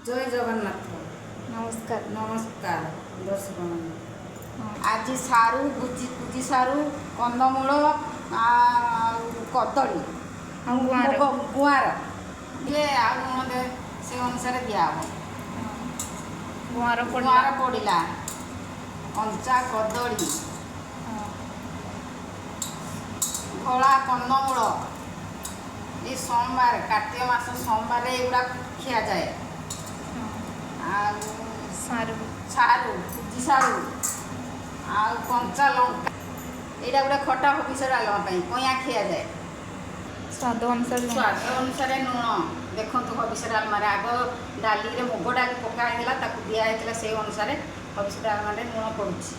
ଜୟ ଜଗନ୍ନାଥ। ନମସ୍କାର। ନମସ୍କାର ଦର୍ଶକମାନେ। ଆଜି ସାରୁ, କୁଜି କୁଜି ସାରୁ, କନ୍ଦମୂଳ ଆଉ କଦଳୀ ଆଉ ଗୁଆଁର। ମୁଗ, ଗୁଆଁର ଇଏ ଆଉ ଲୁଣ ସେ ଅନୁସାରେ ଦିଆହେବ। ଗୁଆଁର ପଡ଼ିଲା। ଗୁଆଁର ପଡ଼ିଲା, କଞ୍ଚା କଦଳୀ, ଧଳା କନ୍ଦମୂଳ। ଏ ସୋମବାର, କାର୍ତ୍ତିକ ମାସ ସୋମବାରରେ ଏଗୁଡ଼ା ଖିଆଯାଏ। ଆଉ ସାରୁ। ସାରୁ, କୁଜି ସାରୁ ଆଉ କଞ୍ଚା ଲଙ୍କା। ଏଇଟା ଗୋଟେ ଖଟା ହବିଷ ଡାଲମା ପାଇଁ କଇଁଆ ଖିଆଯାଏ। ସ୍ୱାଦ ଅନୁସାରେ ଲୁଣ। ସ୍ୱାଦ ଅନୁସାରେ ଲୁଣ। ଦେଖନ୍ତୁ, ହବିଷ ଡାଲମାରେ ଆଗ ଡାଲିରେ ମୁଗ ଡାଲି ପକା ହେଇଥିଲା, ତାକୁ ଦିଆ ହେଇଥିଲା, ସେଇ ଅନୁସାରେ ହବିଷ ଡାଲମାରେ ଲୁଣ ପଡ଼ୁଛି।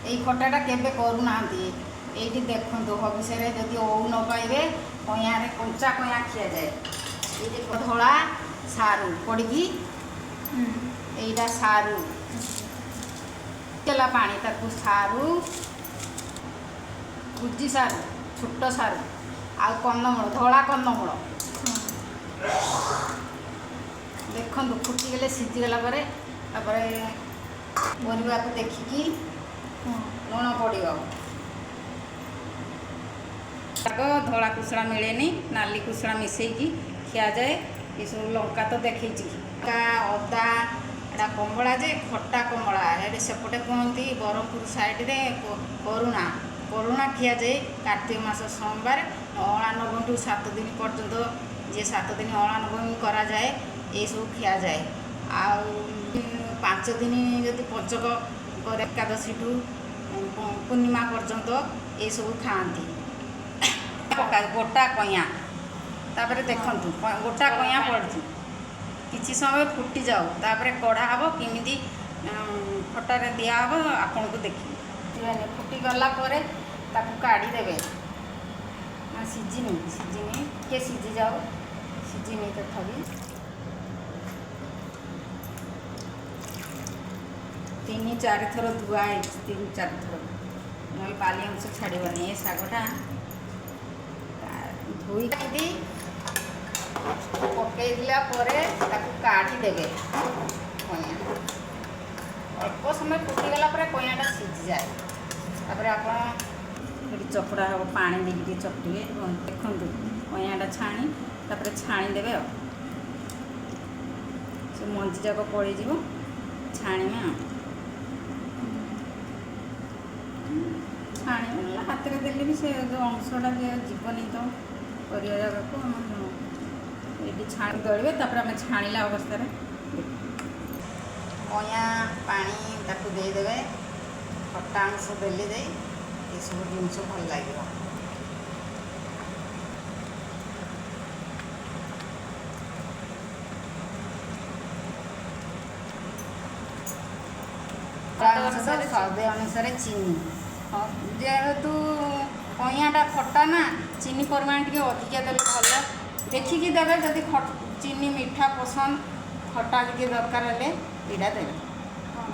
ଏଇ ଖଟାଟା କେବେ କରୁନାହାନ୍ତି। ଏଇଠି ଦେଖନ୍ତୁ, ହବିଷରେ ଯଦି ଓଉ ନ ପାଇବେ, କଇଁଆରେ, କଞ୍ଚା କଇଁଆ ଖିଆଯାଏ। ଏଇଠି ଧଳା ସାରୁ ପଡ଼ିକି, ଏଇଟା ସାରୁ ତେଲା ପାଣି, ତାକୁ ସାରୁ, କୁଜି ସାରୁ, ଛୋଟ ସାରୁ ଆଉ କନ୍ଦମୂଳ, ଧଳା କନ୍ଦମୂଳ। ଦେଖନ୍ତୁ, ଫୁଟିଗଲେ, ସିଝିଗଲା ପରେ ତାପରେ ପରିବାକୁ ଦେଖିକି ଲୁଣ ପଡ଼ିବ। ଶାଗ ଧଳା କୁସଳା ମିଳେନି, ନାଲି କୁସଳା ମିଶେଇକି ଖିଆଯାଏ। ଏସବୁ ଲଙ୍କା ତ ଦେଖେଇଛି, ଲଙ୍କା, ଅଦା। ଏଇଟା କମଳା ଯେ ଖଟା କମଳା। ଏଠି ସେପଟେ କୁହନ୍ତି ବ୍ରହ୍ମପୁର ସାଇଡ଼ରେ କରୁଣା। କରୁଣା ଖିଆଯାଏ କାର୍ତ୍ତିକ ମାସ ସୋମବାର, ଅଁଳା ନବମୀଠୁ 7 ଦିନ ପର୍ଯ୍ୟନ୍ତ। ଯିଏ 7 ଦିନ ଅଁଳା ନବମୀ କରାଯାଏ, ଏଇସବୁ ଖିଆଯାଏ। ଆଉ 5 ଦିନ ଯଦି ପଞ୍ଚକ ପରେ, ଏକାଦଶୀଠୁ ପୂର୍ଣ୍ଣିମା ପର୍ଯ୍ୟନ୍ତ ଏସବୁ ଖାଆନ୍ତି। ପକା ଗୋଟା କଇଁଆ। ତାପରେ ଦେଖନ୍ତୁ, ଗୋଟା କଇଁଆ ପଡ଼ିଛି। କିଛି ସମୟ ଫୁଟିଯାଉ, ତାପରେ କଢ଼ା ହେବ। କେମିତି ଖଟାରେ ଦିଆହେବ ଆପଣଙ୍କୁ ଦେଖିବେ। ଫୁଟିଗଲା ପରେ ତାକୁ କାଢ଼ିଦେବେ। ନା, ସିଝିନି, ସିଝିନି, ଟିକେ ସିଝିଯାଉ। ସିଝିନି ତଥାପି। ତିନି ଚାରି ଥର ଧୁଆ ହେଇଛି, ତିନି ଚାରି ଥର, ନହେଲେ ବାଲି ଅଂଶ ଛାଡ଼ିବନି। ଏ ଶାଗଟା ଧୋଇକି ପକେଇ ଦେଲା ପରେ ତାକୁ କାଢ଼ିଦେବେ। କଇଁଆ ଅଳ୍ପ ସମୟ ଫୁଟିଗଲା ପରେ କଇଁଆଟା ସିଝିଯାଏ। ତାପରେ ଆପଣ ଏଠି ଚକଡ଼ା ହେବ, ପାଣି ଦେଇକି ଟିକେ ଚକଟିବେ। ଦେଖନ୍ତୁ, କଇଁଆଟା ଛାଣି, ତାପରେ ଛାଣିଦେବେ ଆଉ ସେ ମଞ୍ଜି ଯାକ ପଳେଇଯିବ। ଛାଣିବେ ଆଉ ଛାଣିବେ, ନହେଲେ ହାତରେ ଦେଲେ ବି ସେ ଯେଉଁ ଅଂଶଟା ଯିବନି ତ ପରିବା ଜାଗାକୁ। ଆମ ଏଇଠି ଛାଣି ଦଳିବେ। ତାପରେ ଆମେ ଛାଣିଲା ଅବସ୍ଥାରେ କଇଁଆ ପାଣି ତାକୁ ଦେଇଦେବେ। ଖଟା ଅଂଶ ଦେଲେ ଯାଇ ଏସବୁ ଜିନିଷ ଭଲ ଲାଗିବ। ଅନୁସାରେ। ସ୍ୱାଦ ଅନୁସାରେ ଚିନି। ଯେହେତୁ କଇଁଆଟା ଖଟା ନା, ଚିନି ପରିମାଣ ଟିକେ ଅଧିକା ଦେଲେ ଭଲ। ଦେଖିକି ଦେବେ। ଯଦି ଚିନି ମିଠା ପସନ୍ଦ, ଖଟା ଟିକେ ଦରକାର ହେଲେ ଏଇଟା ଦେବେ।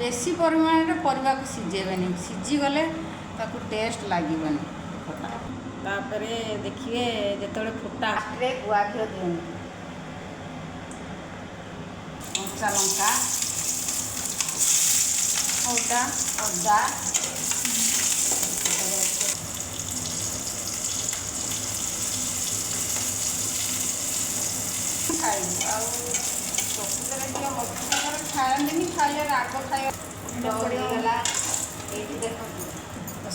ବେଶୀ ପରିମାଣରେ ପରିବାକୁ ସିଝେଇବେନି, ସିଝିଗଲେ ତାକୁ ଟେଷ୍ଟ ଲାଗିବନି ଖଟା। ତାପରେ ଦେଖିବେ ଯେତେବେଳେ ଫୁଟା, ଗୁଆ ଘିଅ ଦିଅନ୍ତୁ, କଞ୍ଚା ଲଙ୍କା, ଅଦା। ଅଦା। ଖାଇବୁ ଆଉ ପ୍ରକୃତରେ ଟିକେ ମଧ୍ୟରେ ଖାଆନ୍ତିନି, ଖାଇଲେ ରାଗ ଖାଇବା ହେଇଗଲା। ଏଇଠି ଦେଖନ୍ତୁ,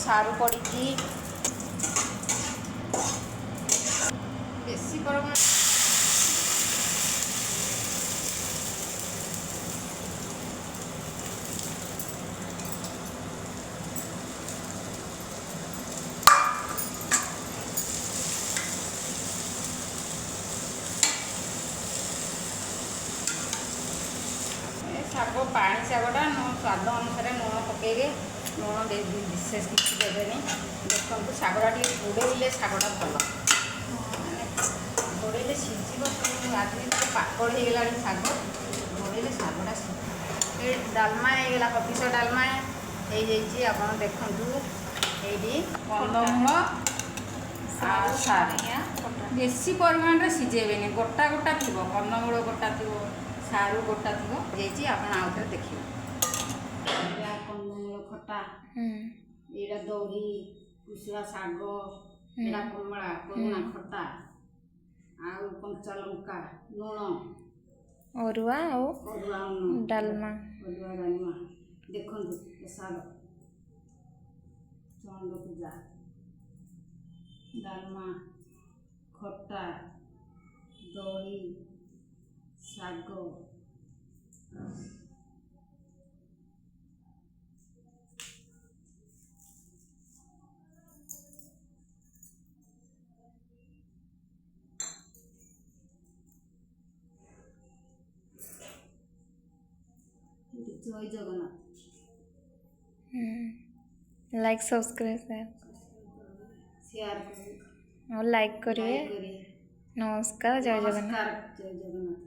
ସାରୁ ପଡ଼ିଛି। ବେଶୀ ପରିମାଣ ଏ ଶାଗ, ପାଣି ଶାଗଟା ସ୍ୱାଦ ଅନୁସାରେ ଲୁଣ ପକାଇବେ। ଲୁଣ ବିଶେଷ କିଛି ଦେବେନି। ଦେଖନ୍ତୁ, ଶାଗଟା ଟିକେ ଘୋଡ଼େଇଲେ ଶାଗଟା ଭଲ, ମାନେ ଘୋଡ଼େଇଲେ ସିଝିବ ସବୁ। ଆଜି ଟିକେ ପାକଳ ହେଇଗଲାଣି ଶାଗ, ଘୋଡ଼େଇଲେ ଶାଗଟା ସିଝିବ। ଏ ଡାଲମା ହେଇଗଲା, ହବିଷ ଡାଲମା ହେଇଯାଇଛି। ଆପଣ ଦେଖନ୍ତୁ, ଏଇଠି କନ୍ଦମୂଳ ଆଉ ସାରୁ। କଇଁଆ ଖଟା। ବେଶୀ ପରିମାଣରେ ସିଝେଇବେନି, ଗୋଟା ଗୋଟା ଥିବ, କନ୍ଦମୂଳ ଗୋଟା ଥିବ, ସାରୁ ଗୋଟା ଥିବ। ହେଇଛି, ଆପଣ ଆଉ ଥରେ ଦେଖିବେ। ଏଇଟା କନ୍ଦମୂଳ ଖଟା, ଏଇଟା ଦହି, କୁଶଳା ଶାଗ, ଏଇଟା କମଳା କରୁଣା ଖଟା, ଆଉ କଞ୍ଚା ଲଙ୍କା, ଲୁଣ। ଅରୁଆ ଆଉ ଅରୁଆ ଅନ୍ନ। ଡାଲମା। ଅରୁଆ ଡାଲମା। ଦେଖନ୍ତୁ, ପ୍ରସାଦ, ଚଣ୍ଡ ପୂଜା, ଡାଲମା, ଖଟା, ଦହି, ଶାଗ। ଜୟ Jagannath. Like, subscribe, share. Share କରିବେ। ଆଉ ଲାଇକ୍ କରିବେ। ଲାଇକ୍ କରିବେ। ନମସ୍କାର, ଜୟ ଜଗନ୍ନାଥ। ନମସ୍କାର, ଜୟ ଜଗନ୍ନାଥ।